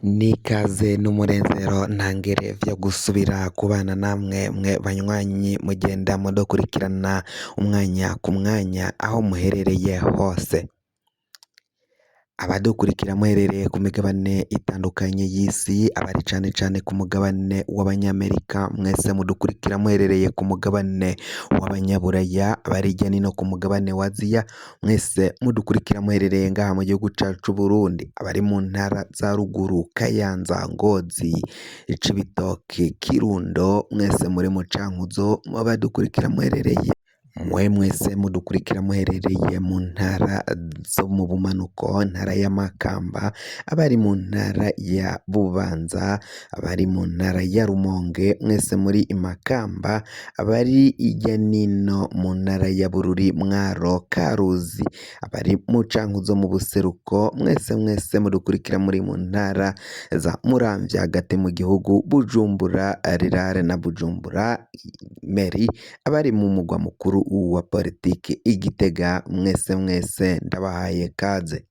N'ikaze n'umunezero ntangere vyo gusubira kubana namwe mwe banywanyi mugenda mudukurikirana umwanya ku mwanya aho muherereye hose. Abadukurikira muherereye ku migabane itandukanye y'isi, abari cane cane ku mugabane w'abanyamerika, mwese mudukurikira muherereye ku mugabane w'abanyaburaya, abari hirya no hino ku mugabane wa Aziya, mwese mudukurikira muherereye ngaha mu gihugu cacu c'Uburundi, abari mu ntara za ruguru, Kayanza, Ngozi, Cibitoke, Kirundo, mwese muri mu Cankuzo, abadukurikira muherereye mwe mwese mudukurikira muherereye mu ntara zo mu bumanuko, ntara ya Makamba, abari mu ntara ya Bubanza, abari mu ntara ya Rumonge, mwese muri Makamba, abari hirya n'ino mu ntara ya Bururi, Mwaro, Karuzi, abari mu Cankuzo mu buseruko, mwese mwese mudukurikira muri mu ntara za Muramvya hagati mu gihugu, Bujumbura rirare na Bujumbura meri, abari mu mugwa mukuru wa politiki i Gitega, mwese mwese ndabahaye kaze.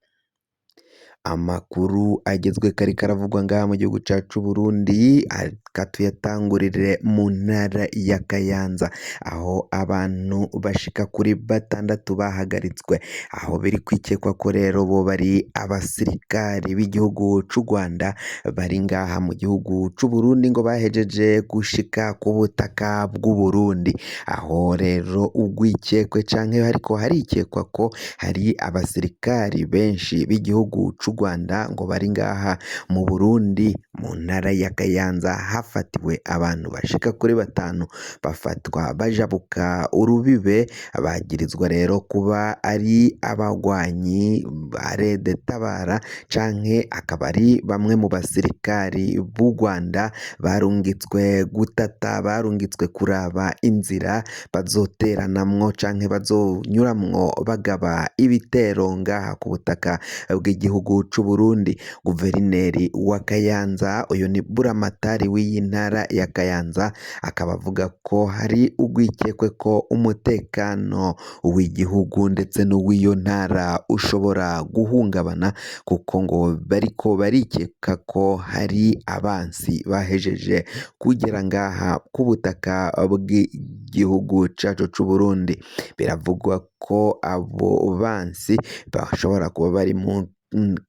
Amakuru agezweko ariko aravugwa ngaha mu gihugu cacu c'Uburundi, reka tuyatangurire mu ntara ya Kayanza, aho abantu bashika kuri batandatu bahagaritswe, aho biri kwikekwa ko rero boba ari abasirikari b'igihugu c'u Rwanda bari ngaha mu gihugu c'Uburundi ngo bahejeje gushika ku butaka bw'Uburundi, aho rero urwikekwe canke hariko harikekwa ko hari abasirikari benshi b'igihugu c'u Rwanda ngo bari ngaha mu Burundi mu ntara ya Kayanza hafatiwe abantu bashika kuri batanu bafatwa bajabuka urubibe bagirizwa rero kuba ari abagwanyi ba Red Tabara canke akaba ari bamwe mu basirikari b'u Rwanda barungitswe gutata barungitswe kuraba inzira bazoteranamwo canke bazonyuramwo bagaba ibitero ngaha ku butaka bw'igihugu c'Uburundi. Guverineri wa Kayanza uyu ni Buramatari w'iyi ntara ya Kayanza akaba avuga ko hari urwikekwe ko umutekano w'igihugu ndetse n'uw'iyo ntara ushobora guhungabana kuko ngo bariko barikeka ko hari abansi bahejeje kugera ngaha ku butaka bw'igihugu cacu c'Uburundi. Biravugwa ko abo bansi bashobora kuba bari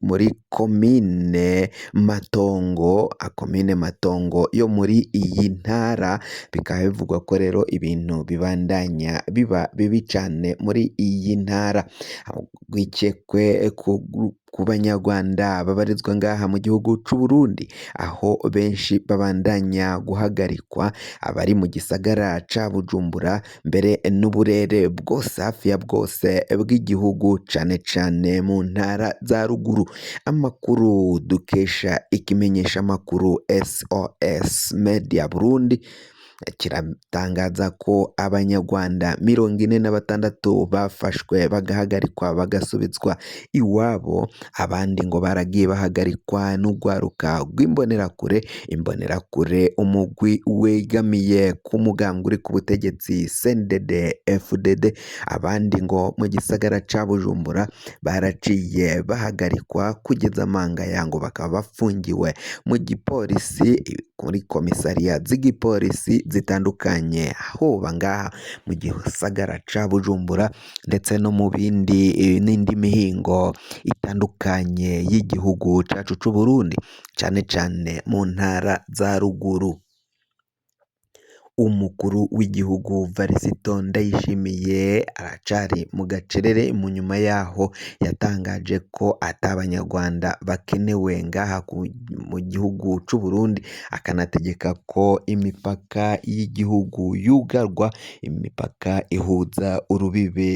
muri komine Matongo, komine Matongo yo muri iyi ntara, bikaba bivugwa ko rero ibintu bibandanya biba bibi cane muri iyi ntara. Urwikekwe ku banyarwanda babarizwa ngaha mu gihugu c'Uburundi, aho benshi babandanya guhagarikwa, abari mu gisagara ca Bujumbura, mbere n'uburere bwose hafi ya bwose bw'igihugu cane cane mu ntara za ruguru. Amakuru dukesha ikimenyeshamakuru SOS Media Burundi kiratangaza ko abanyarwanda 46 bafashwe bagahagarikwa bagasubizwa iwabo, abandi ngo baragiye bahagarikwa n'urwaruka rw'imbonerakure, imbonerakure umugwi wegamiye ku mugambwe uri ku butegetsi CNDD FDD, abandi ngo mu gisagara ca Bujumbura baraciye bahagarikwa kugeza mangaya ngo bakaba bafungiwe mu gipolisi muri komisariya z'igipolisi zitandukanye hoba ngaha mu gisagara ca Bujumbura ndetse no mu bindi n'indi mihingo itandukanye y'igihugu cacu c'Uburundi cane cane mu ntara za ruguru. Umukuru w'igihugu Varisito Ndayishimiye aracari mu gacerere mu nyuma yaho yatangaje ko ata banyarwanda bakenewe ngaha mu gihugu c'Uburundi, akanategeka ko imipaka y'igihugu yugarwa, imipaka ihuza urubibe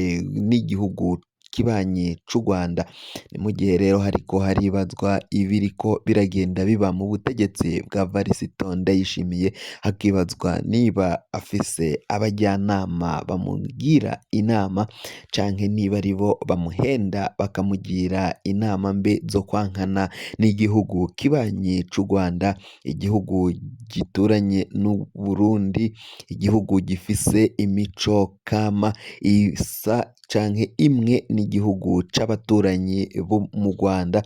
n'igihugu kibanyi c'u Rwanda. Ni mu gihe rero hariko haribazwa ibiriko biragenda biba mu butegetsi bwa Varisito Ndayishimiye, hakibazwa niba afise abajyanama bamugira inama canke niba aribo bamuhenda bakamugira inama mbi zo kwankana n'igihugu kibanyi c'u Rwanda, igihugu gituranye n'u Burundi, igihugu gifise imico kama isa canke imwe n'igihugu c'abaturanyi bo mu Rwanda.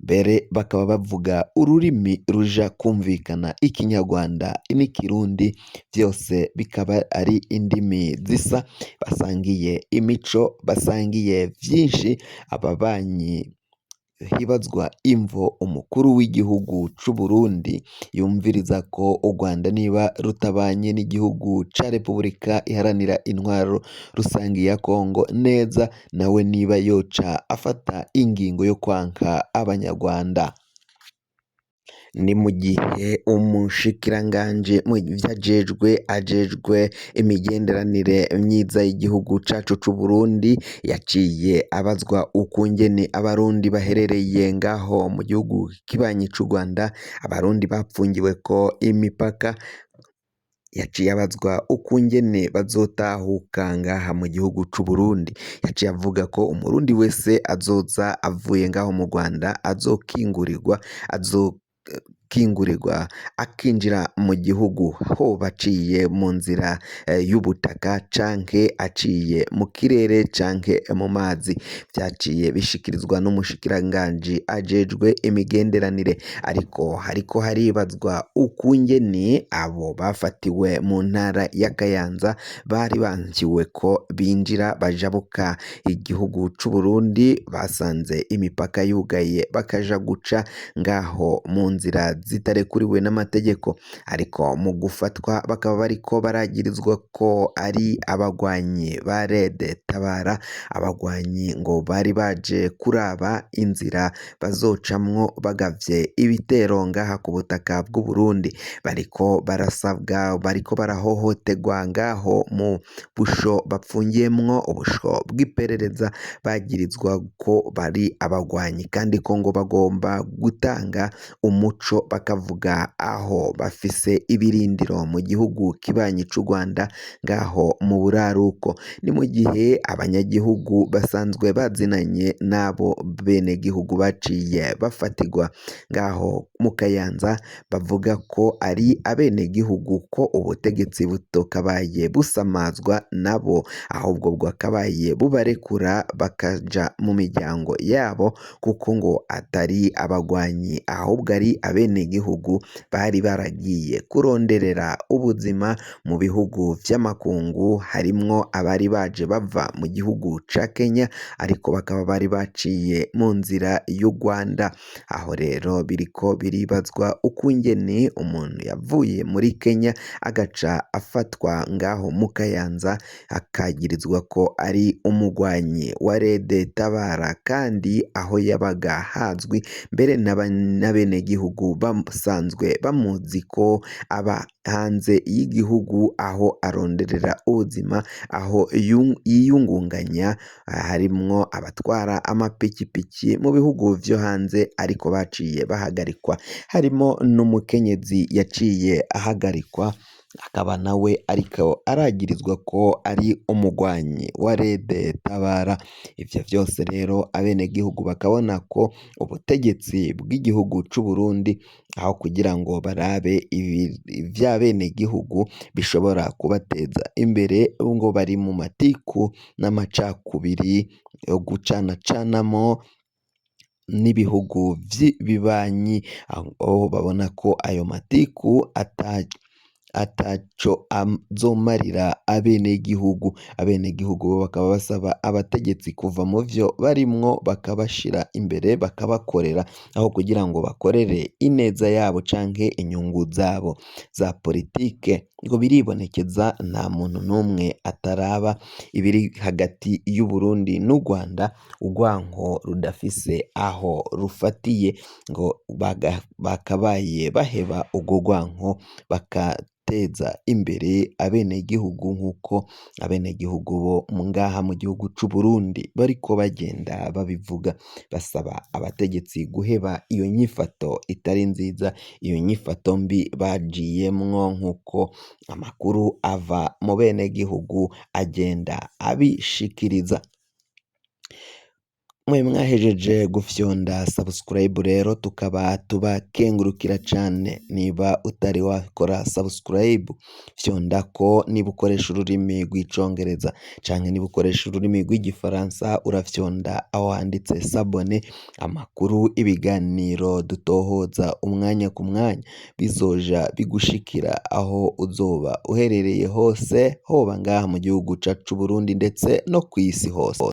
Mbere bakaba bavuga ururimi ruja kumvikana ikinyarwanda n'ikirundi, vyose bikaba ari indimi zisa, basangiye imico, basangiye vyinshi, ababanyi hibazwa imvo umukuru w'igihugu c'Uburundi yumviriza ko u Rwanda niba rutabanye n'igihugu ca Repubulika Iharanira Intwaro Rusangi ya Kongo neza, nawe niba yoca afata ingingo yo kwanka abanyarwanda. Ni mu gihe umushikiranganji mu vyo ajejwe ajejwe imigenderanire myiza y'igihugu cacu c'Uburundi yaciye abazwa ukungene abarundi baherereye ngaho mu gihugu kibanyi c'u Rwanda, abarundi bapfungiweko imipaka, yaciye abazwa ukungene bazotahuka ngaha mu gihugu c'Uburundi, yaciye avuga ko umurundi wese azoza avuye ngaho mu Rwanda azokingurirwa akinjira mu gihugu hoba aciye mu nzira y'ubutaka canke aciye mu kirere canke mu mazi, vyaciye bishikirizwa n'umushikiranganji ajejwe imigenderanire, ariko hariko haribazwa ukungene abo bafatiwe mu ntara ya Kayanza bari bankiwe ko binjira bajabuka igihugu c'Uburundi, basanze imipaka yugaye bakaja guca ngaho mu nzira zitarekuriwe n'amategeko, ariko mu gufatwa bakaba bariko baragirizwa ko ari abagwanyi ba Red Tabara, abagwanyi ngo bari baje kuraba inzira bazocamwo bagavye ibitero ngaha ku butaka bw'Uburundi, bariko barasabwa, bariko barahohoterwa ngaho mu busho bapfungiyemwo, ubusho bw'iperereza bagirizwa ko bari abagwanyi kandi ko ngo bagomba gutanga umuco bakavuga aho bafise ibirindiro mu gihugu kibanyi c'u Rwanda ngaho mu buraruko, ni mu gihe abanyagihugu basanzwe bazinanye n'abo benegihugu baciye bafatirwa ngaho mu Kayanza bavuga ko ari abenegihugu ko ubutegetsi butokabaye busamazwa nabo, ahubwo bwakabaye bubarekura bakaja mu miryango yabo kuko ngo atari abagwanyi ahubwo ari abenegihugu bari baragiye kuronderera ubuzima mu bihugu vy'amakungu, harimwo abari baje bava mu gihugu ca Kenya ariko bakaba bari baciye mu nzira y'u Rwanda, aho rero biriko biribazwa ukungene umuntu yavuye muri Kenya agaca afatwa ngaho mu Kayanza akagirizwa ko ari umugwanyi wa Red Tabara kandi aho yabaga hazwi mbere n'abenegihugu basanzwe bamuzi ko aba hanze y'igihugu aho aronderera ubuzima, aho yiyungunganya, harimwo abatwara amapikipiki mu bihugu vyo hanze ariko baciye bahagarikwa, harimo n'umukenyezi yaciye ahagarikwa akaba nawe ariko aragirizwa ko ari umugwanyi wa Red Tabara, ivyo vyose rero abenegihugu bakabona ko ubutegetsi bw'igihugu c'Uburundi aho kugira ngo barabe ivy'abenegihugu bishobora kubateza imbere ngo bari mu matiku n'amacakubiri yo gucanacanamo n'ibihugu vy'ibibanyi, aho babona ko ayo matiku ataco azomarira abenegihugu, abenegihugu bo bakaba basaba abategetsi kuva mu vyo barimwo bakabashira imbere bakabakorera, aho kugira ngo bakorere ineza yabo canke inyungu zabo za politike, ngo biribonekeza nta muntu n'umwe ataraba ibiri hagati y'Uburundi n'u Rwanda, urwanko rudafise aho rufatiye, ngo bakabaye baheba urwo rwanko bakateza imbere abenegihugu nk'uko abenegihugu bo ngaha mu gihugu c'Uburundi bariko bagenda babivuga, basaba abategetsi guheba iyo nyifato itari nziza, iyo nyifato mbi bagiyemwo nk'uko amakuru ava mu benegihugu agenda abishikiriza. Mwe mwahejeje gufyonda subscribe rero tukaba tubakengurukira cane. Niba utari wakora subscribe, fyondako. Niba ukoresha ururimi rw'icongereza canke niba ukoresha ururimi rw'igifaransa, urafyonda aho handitse s'abonner. Amakuru, ibiganiro dutohoza umwanya ku mwanya bizoja bigushikira aho uzoba uherereye hose, hoba ngaha mu gihugu cacu Burundi ndetse no kw'isi hose.